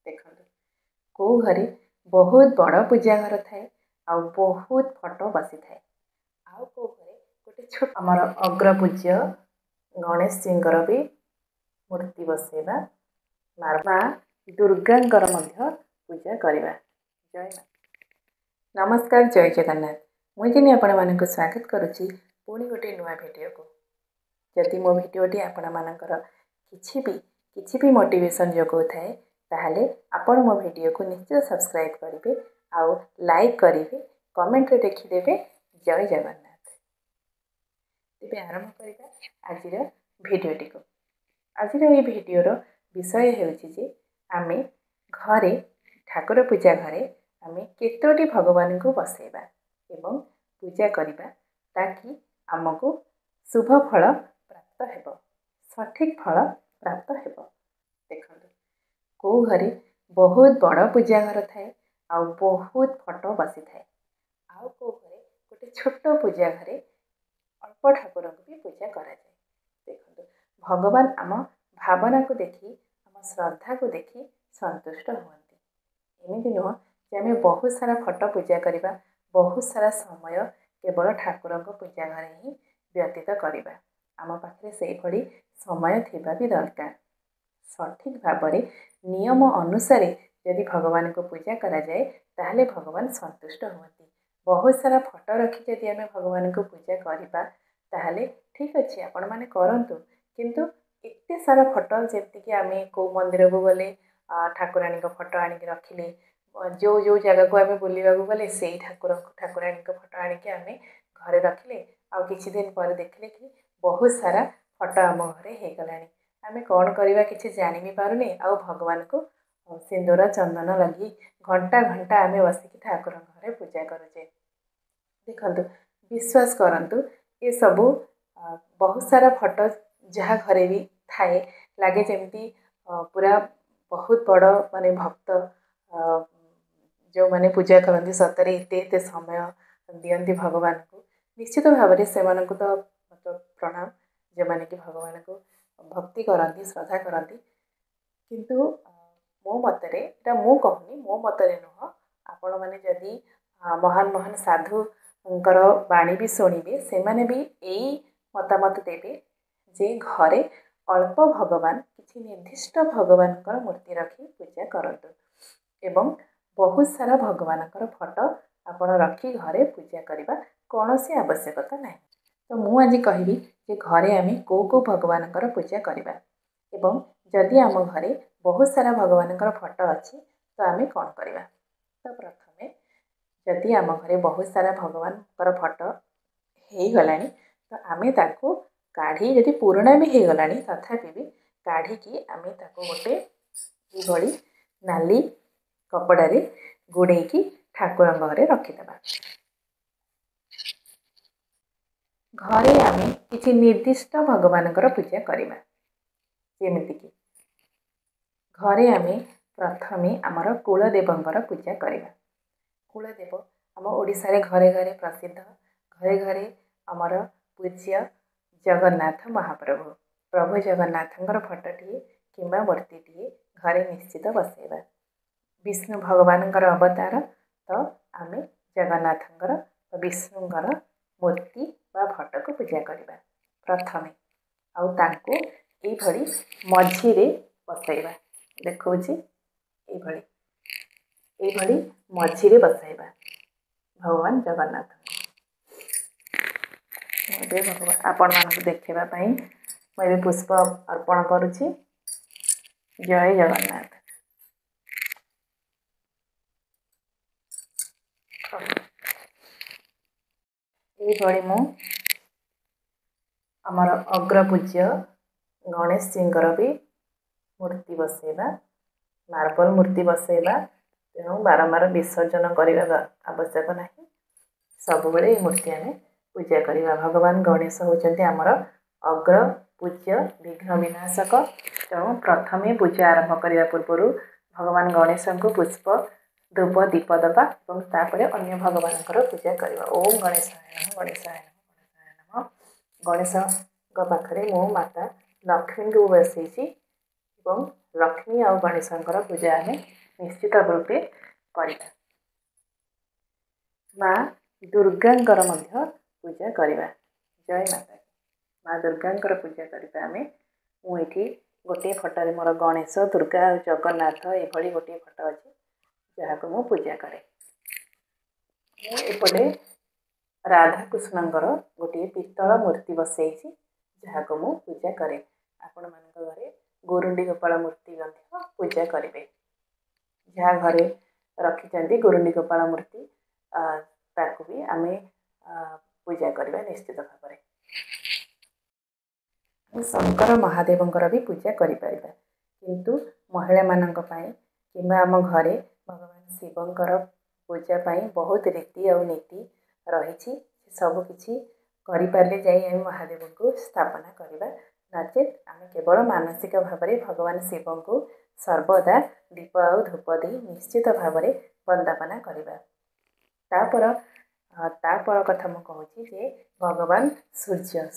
ଦେଖନ୍ତୁ, କେଉଁ ଘରେ ବହୁତ ବଡ଼ ପୂଜା ଘର ଥାଏ ଆଉ ବହୁତ ଫଟୋ ବସିଥାଏ, ଆଉ କେଉଁ ଘରେ ଗୋଟେ ଛୋଟ ଆମର ଅଗ୍ରପୂଜ୍ୟ ଗଣେଶଜୀଙ୍କର ବି ମୂର୍ତ୍ତି ବସେଇବା, ମା ଦୁର୍ଗାଙ୍କର ମଧ୍ୟ ପୂଜା କରିବା। ଜୟ ମା। ନମସ୍କାର, ଜୟ ଜଗନ୍ନାଥ। ମୁଁ ଜିନି ଆପଣମାନଙ୍କୁ ସ୍ୱାଗତ କରୁଛି ପୁଣି ଗୋଟେ ନୂଆ ଭିଡ଼ିଓକୁ। ଯଦି ମୋ ଭିଡ଼ିଓଟି ଆପଣମାନଙ୍କର କିଛି ବି ମୋଟିଭେସନ୍ ଯୋଗାଉଥାଏ, ତାହେଲେ ଆପଣ ମୋ ଭିଡ଼ିଓକୁ ନିଶ୍ଚିତ ସବସ୍କ୍ରାଇବ୍ କରିବେ ଆଉ ଲାଇକ୍ କରିବେ, କମେଣ୍ଟରେ ଲେଖିଦେବେ ଜୟ ଜଗନ୍ନାଥ। ତେବେ ଆରମ୍ଭ କରିବା ଆଜିର ଭିଡ଼ିଓଟିକୁ। ଆଜିର ଏଇ ଭିଡ଼ିଓର ବିଷୟ ହେଉଛି ଯେ ଆମେ ଘରେ ଠାକୁର ପୂଜା ଘରେ ଆମେ କେତୋଟି ଭଗବାନଙ୍କୁ ବସେଇବା ଏବଂ ପୂଜା କରିବା, ତାକି ଆମକୁ ଶୁଭ ଫଳ ପ୍ରାପ୍ତ ହେବ, ସଠିକ୍ ଫଳ ପ୍ରାପ୍ତ ହେବ। ଦେଖନ୍ତୁ, କେଉଁ ଘରେ ବହୁତ ବଡ଼ ପୂଜା ଘର ଥାଏ ଆଉ ବହୁତ ଫଟୋ ବସିଥାଏ, ଆଉ କେଉଁ ଘରେ ଗୋଟେ ଛୋଟ ପୂଜା ଘରେ ଅଳ୍ପ ଠାକୁରଙ୍କୁ ବି ପୂଜା କରାଯାଏ। ଦେଖନ୍ତୁ, ଭଗବାନ ଆମ ଭାବନାକୁ ଦେଖି, ଆମ ଶ୍ରଦ୍ଧାକୁ ଦେଖି ସନ୍ତୁଷ୍ଟ ହୁଅନ୍ତି। ଏମିତି ନୁହଁ ଯେ ଆମେ ବହୁତ ସାରା ଫଟୋ ପୂଜା କରିବା, ବହୁତ ସାରା ସମୟ କେବଳ ଠାକୁରଙ୍କ ପୂଜା ଘରେ ହିଁ ବ୍ୟତୀତ କରିବା। ଆମ ପାଖରେ ସେଇଭଳି ସମୟ ଥିବା ବି ଦରକାର। ସଠିକ୍ ଭାବରେ ନିୟମ ଅନୁସାରେ ଯଦି ଭଗବାନଙ୍କୁ ପୂଜା କରାଯାଏ, ତାହେଲେ ଭଗବାନ ସନ୍ତୁଷ୍ଟ ହୁଅନ୍ତି। ବହୁତ ସାରା ଫଟୋ ରଖି ଯଦି ଆମେ ଭଗବାନଙ୍କୁ ପୂଜା କରିବା, ତାହେଲେ ଠିକ୍ ଅଛି, ଆପଣମାନେ କରନ୍ତୁ, କିନ୍ତୁ ଏତେ ସାରା ଫଟୋ, ଯେମିତିକି ଆମେ କେଉଁ ମନ୍ଦିରକୁ ଗଲେ ଠାକୁରାଣୀଙ୍କ ଫଟୋ ଆଣିକି ରଖିଲେ, ଯେଉଁ ଯେଉଁ ଜାଗାକୁ ଆମେ ବୁଲିବାକୁ ଗଲେ ସେଇ ଠାକୁରଙ୍କ ଠାକୁରାଣୀଙ୍କ ଫଟୋ ଆଣିକି ଆମେ ଘରେ ରଖିଲେ, ଆଉ କିଛି ଦିନ ପରେ ଦେଖିଲେ କି ବହୁତ ସାରା ଫଟୋ ଆମ ଘରେ ହେଇଗଲାଣି, ଆମେ କ'ଣ କରିବା କିଛି ଜାଣି ବି ପାରୁନି, ଆଉ ଭଗବାନଙ୍କୁ ସିନ୍ଦୁର ଚନ୍ଦନ ଲଗେଇ ଘଣ୍ଟା ଘଣ୍ଟା ଆମେ ବସିକି ଠାକୁରଙ୍କ ଘରେ ପୂଜା କରୁଛେ। ଦେଖନ୍ତୁ, ବିଶ୍ୱାସ କରନ୍ତୁ, ଏସବୁ ବହୁତ ସାରା ଫଟୋ ଯାହା ଘରେ ବି ଥାଏ, ଲାଗେ ଯେମିତି ପୁରା ବହୁତ ବଡ଼ ମାନେ ଭକ୍ତ ଯେଉଁମାନେ ପୂଜା କରନ୍ତି, ସତରେ ଏତେ ଏତେ ସମୟ ଦିଅନ୍ତି ଭଗବାନଙ୍କୁ। ନିଶ୍ଚିତ ଭାବରେ ସେମାନଙ୍କୁ ତ ପ୍ରଣାମ, ଯେଉଁମାନେ କି ଭଗବାନଙ୍କୁ ଭକ୍ତି କରନ୍ତି, ଶ୍ରଦ୍ଧା କରନ୍ତି। କିନ୍ତୁ ମୋ ମତରେ, ଏଇଟା ମୁଁ କହୁନି, ମୋ ମତରେ ନୁହଁ, ଆପଣମାନେ ଯଦି ମହାନ ମହାନ ସାଧୁଙ୍କର ବାଣୀ ବି ଶୁଣିବେ, ସେମାନେ ବି ଏଇ ମତାମତ ଦେବେ ଯେ ଘରେ ଅଳ୍ପ ଭଗବାନ, କିଛି ନିର୍ଦ୍ଦିଷ୍ଟ ଭଗବାନଙ୍କର ମୂର୍ତ୍ତି ରଖି ପୂଜା କରନ୍ତୁ ଏବଂ ବହୁତ ସାରା ଭଗବାନଙ୍କର ଫଟୋ ଆପଣ ରଖି ଘରେ ପୂଜା କରିବା କୌଣସି ଆବଶ୍ୟକତା ନାହିଁ। ତ ମୁଁ ଆଜି କହିବି ଯେ ଘରେ ଆମେ କେଉଁ କେଉଁ ଭଗବାନଙ୍କର ପୂଜା କରିବା ଏବଂ ଯଦି ଆମ ଘରେ ବହୁତ ସାରା ଭଗବାନଙ୍କର ଫଟୋ ଅଛି ତ ଆମେ କ'ଣ କରିବା। ତ ପ୍ରଥମେ ଯଦି ଆମ ଘରେ ବହୁତ ସାରା ଭଗବାନଙ୍କର ଫଟୋ ହେଇଗଲାଣି, ତ ଆମେ ତାକୁ କାଢ଼ି, ଯଦି ପୁରୁଣା ବି ହେଇଗଲାଣି ତଥାପି ବି କାଢ଼ିକି ଆମେ ତାକୁ ଗୋଟେ ଏଇଭଳି ନାଲି କପଡ଼ାରେ ଗୁଡ଼େଇକି ଠାକୁରଙ୍କ ଘରେ ରଖିଦେବା। ଘରେ ଆମେ କିଛି ନିର୍ଦ୍ଦିଷ୍ଟ ଭଗବାନଙ୍କର ପୂଜା କରିବା, ଯେମିତିକି ଘରେ ଆମେ ପ୍ରଥମେ ଆମର କୁଳଦେବଙ୍କର ପୂଜା କରିବା। କୁଳଦେବ ଆମ ଓଡ଼ିଶାରେ ଘରେ ଘରେ ପ୍ରସିଦ୍ଧ, ଘରେ ଘରେ ଆମର ପୂଜ୍ୟ ଜଗନ୍ନାଥ ମହାପ୍ରଭୁ। ପ୍ରଭୁ ଜଗନ୍ନାଥଙ୍କର ଫଟୋଟିଏ କିମ୍ବା ମୂର୍ତ୍ତିଟିଏ ଘରେ ନିଶ୍ଚିତ ବସେଇବା। ବିଷ୍ଣୁ ଭଗବାନଙ୍କର ଅବତାର, ତ ଆମେ ଜଗନ୍ନାଥଙ୍କର ବିଷ୍ଣୁଙ୍କର ମୂର୍ତ୍ତି ବା ଫଟୋକୁ ପୂଜା କରିବା ପ୍ରଥମେ, ଆଉ ତାଙ୍କୁ ଏଇଭଳି ମଝିରେ ବସାଇବା। ଦେଖାଉଛି, ଏଇଭଳି ମଝିରେ ବସାଇବା ଭଗବାନ ଜଗନ୍ନାଥଙ୍କୁ। ମୁଁ ଏବେ ଭଗବାନ ଆପଣମାନଙ୍କୁ ଦେଖାଇବା ପାଇଁ ମୁଁ ଏବେ ପୁଷ୍ପ ଅର୍ପଣ କରୁଛି। ଜୟ ଜଗନ୍ନାଥ। ଏଇଭଳି ମୁଁ ଆମର ଅଗ୍ରପୂଜ୍ୟ ଗଣେଶଜୀଙ୍କର ବି ମୂର୍ତ୍ତି ବସେଇବା, ମାର୍ବଲ ମୂର୍ତ୍ତି ବସେଇବା। ତେଣୁ ବାରମ୍ବାର ବିସର୍ଜନ କରିବା ଆବଶ୍ୟକ ନାହିଁ, ସବୁବେଳେ ଏଇ ମୂର୍ତ୍ତି ଆମେ ପୂଜା କରିବା। ଭଗବାନ ଗଣେଶ ହେଉଛନ୍ତି ଆମର ଅଗ୍ର ପୂଜ୍ୟ, ବିଘ୍ନ ବିନାଶକ। ତେଣୁ ପ୍ରଥମେ ପୂଜା ଆରମ୍ଭ କରିବା ପୂର୍ବରୁ ଭଗବାନ ଗଣେଶଙ୍କୁ ପୁଷ୍ପ, ଧୂପ, ଦୀପ ଦେବା ଏବଂ ତାପରେ ଅନ୍ୟ ଭଗବାନଙ୍କର ପୂଜା କରିବା। ଓମ୍ ଗଣେଶାୟ ନମଃ, ଗଣେଶାୟ ନମଃ, ଗଣେଶାୟ ନମଃ। ଗଣେଶଙ୍କ ପାଖରେ ମୁଁ ମାତା ଲକ୍ଷ୍ମୀଙ୍କୁ ବସେଇଛି ଏବଂ ଲକ୍ଷ୍ମୀ ଆଉ ଗଣେଶଙ୍କର ପୂଜା ଆମେ ନିଶ୍ଚିତ ରୂପେ କରିବା। ମା ଦୁର୍ଗାଙ୍କର ମଧ୍ୟ ପୂଜା କରିବା। ଜୟ ମାତା। ମା ଦୁର୍ଗାଙ୍କର ପୂଜା କରିବା ଆମେ। ମୁଁ ଏଠି ଗୋଟିଏ ଫଟୋରେ ମୋର ଗଣେଶ, ଦୁର୍ଗା ଆଉ ଜଗନ୍ନାଥ ଏଭଳି ଗୋଟିଏ ଫଟୋ ଅଛି, ଯାହାକୁ ମୁଁ ପୂଜା କରେ। ମୁଁ ଏପଟେ ରାଧାକୃଷ୍ଣଙ୍କର ଗୋଟିଏ ପିତ୍ତଳ ମୂର୍ତ୍ତି ବସେଇଛି, ଯାହାକୁ ମୁଁ ପୂଜା କରେ। ଆପଣମାନଙ୍କ ଘରେ ଗୁରୁଣ୍ଡି ଗୋପାଳ ମୂର୍ତ୍ତି ମଧ୍ୟ ପୂଜା କରିବେ। ଯାହା ଘରେ ରଖିଛନ୍ତି ଗୁରୁଣ୍ଡି ଗୋପାଳ ମୂର୍ତ୍ତି, ତାକୁ ବି ଆମେ ପୂଜା କରିବା ନିଶ୍ଚିତ ଭାବରେ। ଶଙ୍କର ମହାଦେବଙ୍କର ବି ପୂଜା କରିପାରିବା, କିନ୍ତୁ ମହିଳାମାନଙ୍କ ପାଇଁ କିମ୍ବା ଆମ ଘରେ ଭଗବାନ ଶିବଙ୍କର ପୂଜା ପାଇଁ ବହୁତ ରୀତି ଆଉ ନୀତି ରହିଛି। ସବୁକିଛି କରିପାରିଲେ ଯାଇ ଆମେ ମହାଦେବଙ୍କୁ ସ୍ଥାପନା କରିବା, ନଚେତ୍ ଆମେ କେବଳ ମାନସିକ ଭାବରେ ଭଗବାନ ଶିବଙ୍କୁ ସର୍ବଦା ଦୀପ ଆଉ ଧୂପ ଦେଇ ନିଶ୍ଚିତ ଭାବରେ ବନ୍ଦାପନା କରିବା। ତାପର କଥା ମୁଁ କହୁଛି ଯେ ଭଗବାନ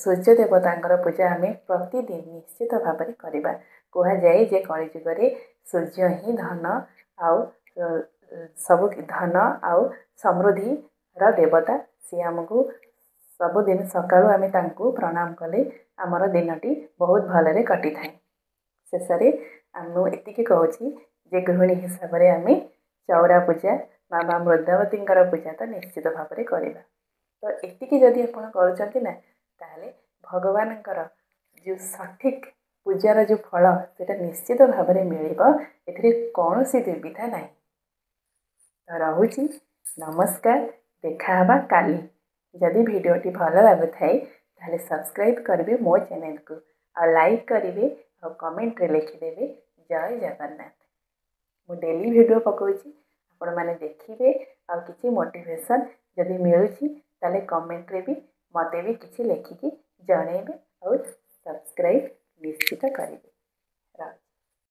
ସୂର୍ଯ୍ୟ ଦେବତାଙ୍କର ପୂଜା ଆମେ ପ୍ରତିଦିନ ନିଶ୍ଚିତ ଭାବରେ କରିବା। କୁହାଯାଏ ଯେ କଳିଯୁଗରେ ସୂର୍ଯ୍ୟ ହିଁ ଧନ ଆଉ ସବୁ ଧନ ଆଉ ସମୃଦ୍ଧିର ଦେବତା। ସିଏ ଆମକୁ ସବୁଦିନ ସକାଳୁ ଆମେ ତାଙ୍କୁ ପ୍ରଣାମ କଲେ ଆମର ଦିନଟି ବହୁତ ଭଲରେ କଟିଥାଏ। ଶେଷରେ ମୁଁ ଏତିକି କହୁଛି ଯେ ଗୃହିଣୀ ହିସାବରେ ଆମେ ଚଉରା ପୂଜା, ମାମା ବୃନ୍ଦାବତୀଙ୍କର ପୂଜା ତ ନିଶ୍ଚିତ ଭାବରେ କରିବା। ତ ଏତିକି ଯଦି ଆପଣ କରୁଛନ୍ତି ନା, ତାହେଲେ ଭଗବାନଙ୍କର ଯେଉଁ ସଠିକ୍ ପୂଜାର ଯେଉଁ ଫଳ, ସେଇଟା ନିଶ୍ଚିତ ଭାବରେ ମିଳିବ, ଏଥିରେ କୌଣସି ଦ୍ୱିଧା ନାହିଁ। ତ ରହୁଛି, ନମସ୍କାର, ଦେଖାହେବା କାଲି। ଯଦି ଭିଡ଼ିଓଟି ଭଲ ଲାଗୁଥାଏ, ତାହେଲେ ସବସ୍କ୍ରାଇବ୍ କରିବେ ମୋ ଚ୍ୟାନେଲକୁ, ଆଉ ଲାଇକ୍ କରିବେ, ଆଉ କମେଣ୍ଟରେ ଲେଖିଦେବେ ଜୟ ଜଗନ୍ନାଥ। ମୁଁ ଡେଲି ଭିଡ଼ିଓ ପକାଉଛି, ଆପଣମାନେ ଦେଖିବେ, ଆଉ କିଛି ମୋଟିଭେସନ୍ ଯଦି ମିଳୁଛି ତାହେଲେ କମେଣ୍ଟରେ ବି ମୋତେ ବି କିଛି ଲେଖିକି ଜଣେଇବେ, ଆଉ ସବସ୍କ୍ରାଇବ୍ ନିଶ୍ଚିତ କରିବେ।